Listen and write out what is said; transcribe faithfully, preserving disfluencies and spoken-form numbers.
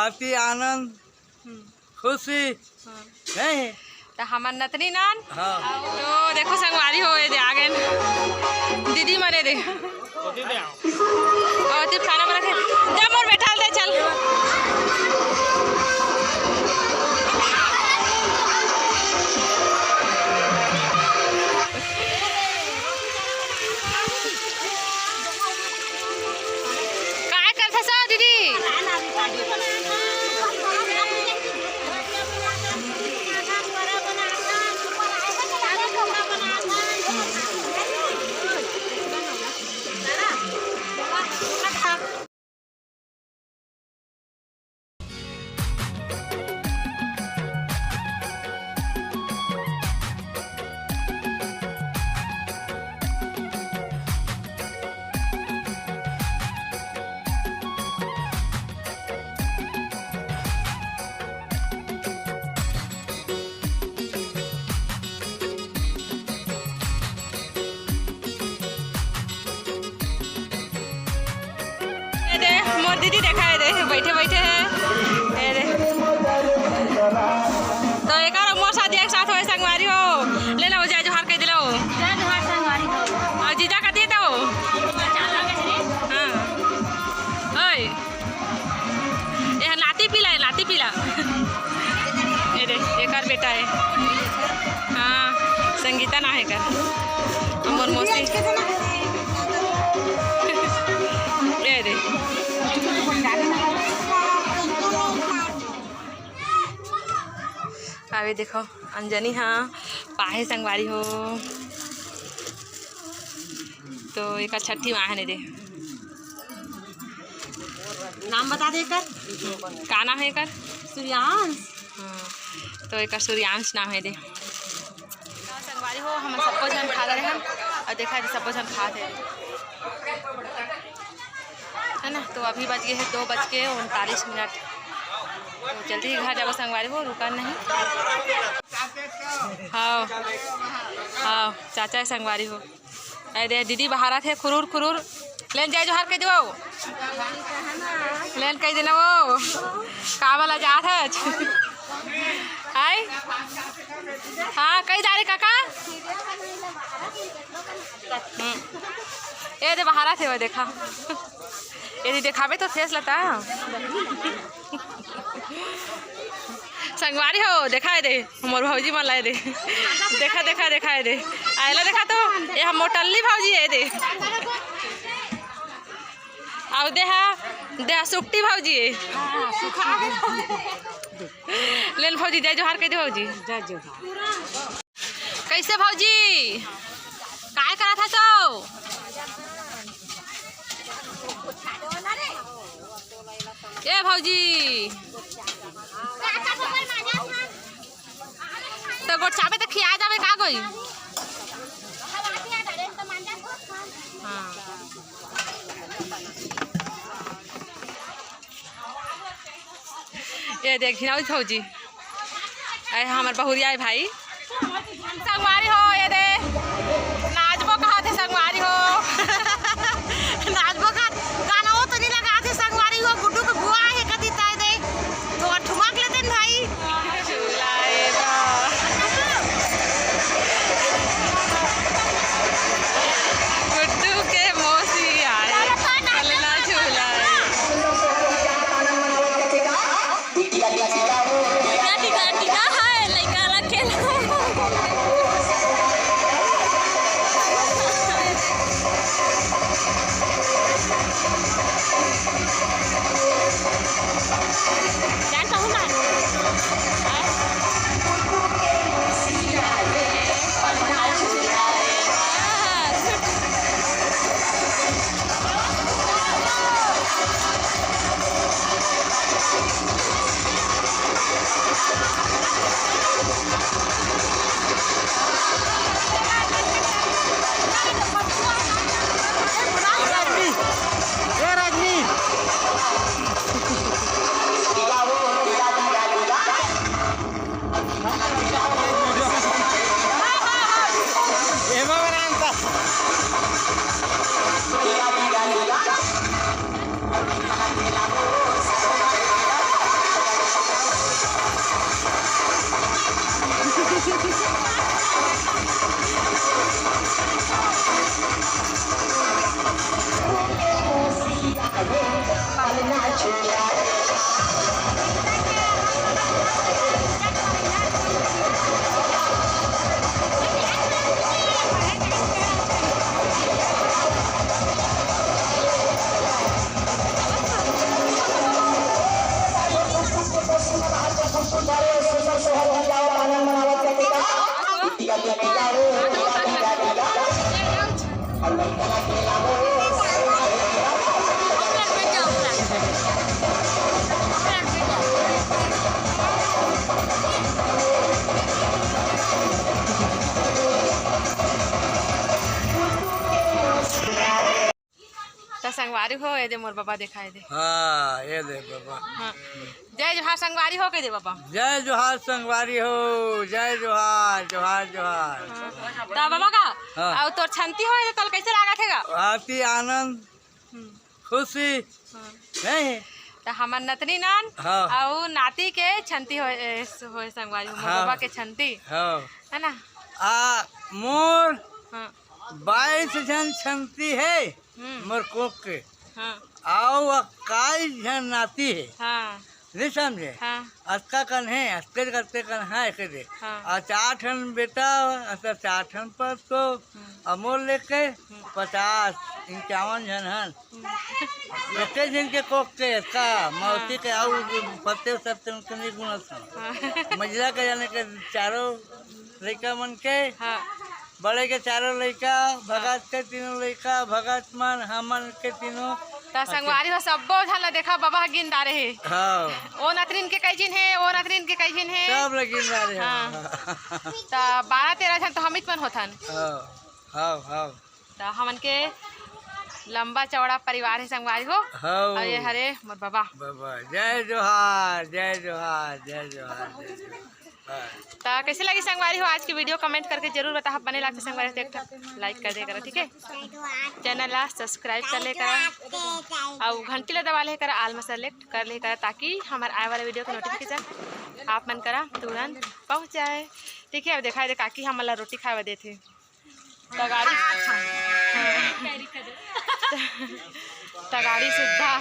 आती आनंद, हम्म। खुशी, हाँ। नहीं? त हमर नतनी नान। हाँ। तो देखो संगवारी हो, ये दे आ गए दीदी मने दे। कथी दे आओ? और तू खाना बना के दे, मोर बैठा दे, चल। काय करथस दीदी? ये दे, मोर दीदी देखा है दे, बैठे बैठे है। ये दे। तो एक और मोर शादी एक साथ होए संगवारी हो। ले लो, जय जोहार कह दिलो। जय जोहार संगवारी हो। और जीजा का दिए तो? हाँ। ओए। ये नाती पीला है, नाती पीला। ये दे, एकर बेटा है। हाँ, संगीता ना है कर। हमर मौसी। ये दे। अभी देखो, अंजनी हाँ, पाहे संगवारी हो। तो एक छठी माँ है ने दे। नाम बता दे एकर। का नाम है एकर? सूर्यांश। हाँ, तो एकर सूर्यांश नाम है दे। संगवारी हो, हम सबको झन खा रहे हैं और देखा दे सबको झन खा थे, है ना। तो अभी बज गए हैं दो बज के उनतालीस मिनट। तो जल्दी ही घर जाबो संगवारी हो, रुका नहीं। हाँ, हाँ, चाचा है संगवारी हो। अरे दीदी बाहर आथे खुरूर खुरूर। लेन जय जोहार कह देवो। लेन कह देना वो। का वाला जात है? हाय। हाँ, कही जा रहे काका? हम्म। ये दे बाहर आथे वो देखा। ये दे देखाबे तो फेस लता। संगवारी हो, देखा है दे। मोर भौजी मन ला दे। देखा, देखा, देखा है दे। आयला देखा तो, ये हम मोटल्ली भौजी है दे। आउ देहा, देहा सुकटी भौजी है। लेन भौजी, जय जोहार कह दे भौजी। जय जोहार। कैसे भौजी? काय करत हसो? ए भौजी, तो गोठियाबे तो खिया जाबे का कोई? हाँ। ये देख घिनाउज भौजी, अरे हमर बहुरिया है भाई। संगवारी हो, ये दे नाचबो कहा थे संगवारी हो। नाचबो कहा, गाना वो तो नहीं लगा थे संगवारी हो। गुड्डू के बुआ है कति ताय दे, तो ठुमक लेते हैं भाई। गुड्डू के मौसी आए, चलना झूला है। टीका, टीका, टीका है, लइका ला खेल। जान कहूँ ना। त संगवारी हो, ये दे मोर बबा देखाए दे। हाँ, ये दे बबा। हाँ। जय जोहार संगवारी हो, कह दे बबा। जय जोहार संगवारी हो, जय जोहार, जोहार, जोहार। हाँ। त बबा का? हाँ। अउ तोर छंती हो, त तोल कैसे लागत हे गा? अति आनंद, हम्म। खुशी, हाँ। नहीं? त हमर नतनी नान हाँ। अउ नाती के छंती होए, ए, होए संगवारी हो, मोर हाँ। बबा के छंती। हाँ। है ना? आ, मोर हाँ। बाईस झन छंती हे हम्म। मोर कोख के। हाँ। अउ इक्कीस झन नाती हे। हाँ। नहीं समझे? हाँ। अतका कन हे, अतके, अतके कन हे, एके दे। हाँ। अउ चार ठन बेटा, अतका चार ठन पर तो हम्म। अउ मोर लेके हम्म। पचास, इक्यावन झन हन। हम्म। एके झन के कोख के, का, मौसी हाँ। के अउ पत्ते सब तो उनके नहीं गुणत हन। हाँ। मझिला के जाने के चारों लइका मन के, हाँ। बड़े के चारों लइका, भगत के तीनों लइका, भगत मन, हमन के तीनों। त संगवारी हो, सब्बो झन ला देखा, बबा ह गिन डारे हे। हाँ। ओ नतरिन के कई झिन हे, ओ नतरिन के कई झिन हे। सब ला गिन डारे हे। हाँ। त बारह तेरह झन तो हमित मन होथन। हाँ, हाँ, हाँ। त हमन के लंबा चौड़ा परिवार हे संगवारी हो। हाँ। अउ ये हरे मोर बबा। बबा, जय जोहार, जय जोहार, जय जोहार, जय जोहार। त कैसे लगी संगवारी हो आज की वीडियो, कमेंट करके जरूर बताहा। बने लागथे संगवारी हो तो एक ठा लाइक कर दे करा, ठीक है? चैनल ला सब्सक्राइब कर ले करा, अउ घंटी ला दबा ले करा, आल में सेलेक्ट कर ले करा, ताकि हमारे आए वाले वीडियो का नोटिफिकेशन आप मन करा तुरंत पहुँच जाए, ठीक है? अब देखा दे काकी हमन ला रोटी खाए बर देथे। तगारी, तगारी सुद्धा।